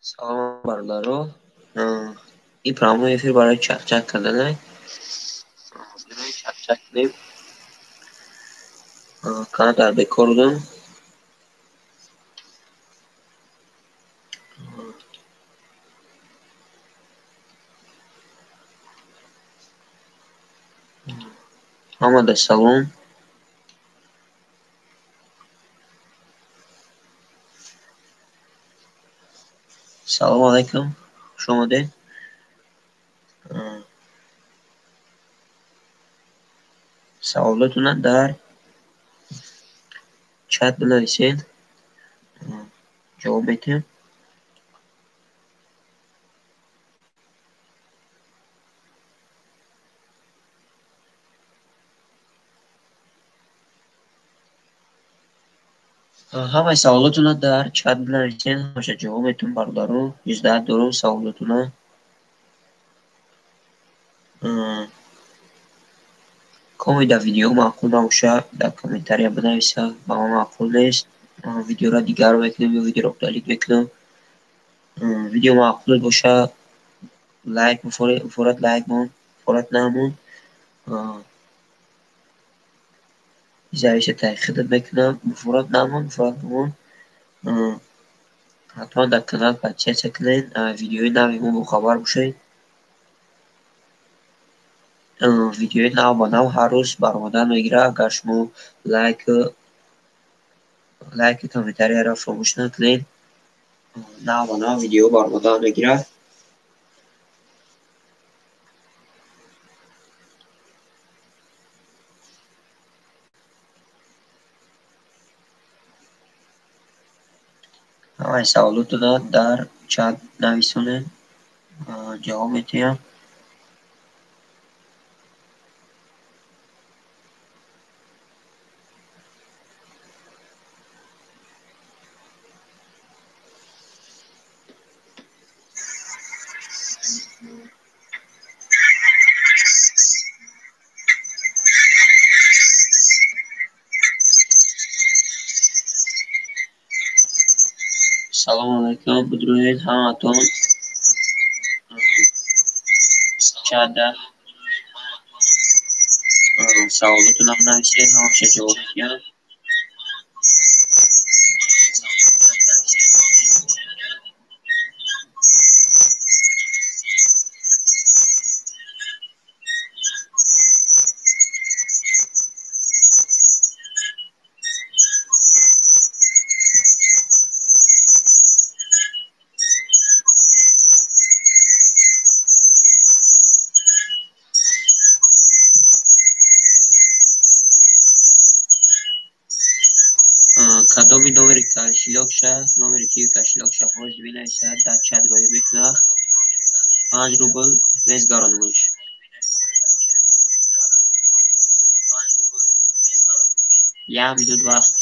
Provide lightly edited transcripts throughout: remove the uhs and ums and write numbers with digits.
Салом, бародаро. Ин прямой эфир барои чақчақ карданай. Чақчақ кунем. Канал бекор будам. Ҳамада салом. Салом алайкум, хуш омадед. Саволотона дар чат бинависед, ҷавоб медиҳем. Ҳамаи саволотона дар чат бинависед, ҳамаша ҷавоб медиҳем, бародаро. Иждаҳ дорум саволотона. Коми дар видео маъқул набоша, дар комментария бинависа, ба ман маъқул нест. Видеоро дигар мекунем ё видеоро удалить мекунам. Видео маъқул боша, лайк буфорад, лайк мон, буфорад намон. Зависит аз худат мекунам, буфорад намон, буфорад бимон. Ҳатман дар канал подписаться кунед, видеои нави мо бохабар бошед. Видеои нав ба нав ҳар рӯз баромадан мегирад. Агар шумо лайку комментарияро фаромӯш накунед, нав ба нав видео баромадан мегирад. Ҳамаи саволотона дар чат нависонед, ҷавоб медиҳам. Салом алайкум, бидурӯед ҳаматон. Чада саволотонам нависед, ҳамаша ҷавоб медиҳам. Кадоми номери кошелёкша, номери киви кошелёкша ҳозир бинависад, дар чат роҳӣ мекунад. 5 рубл мезгаронамаш. Як минут вақт.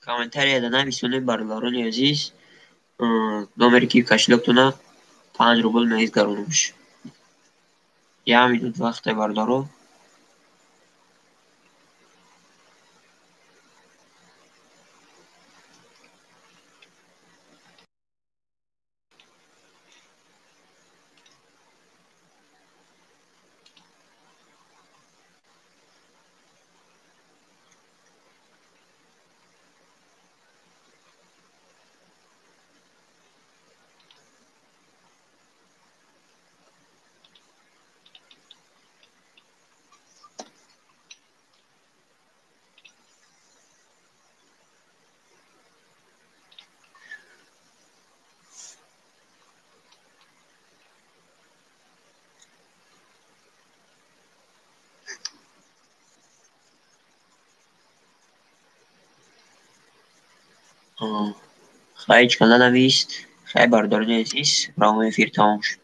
Комментарияда нависонед, бародарони азиз. Номери Киви кошелёктона 5 рубл меизгаронумш. Як минут вақте, бародаро. Хай, ҳеҷ кас нанавист. Хай, бародарони азиз, прямой эфир тамом шуд.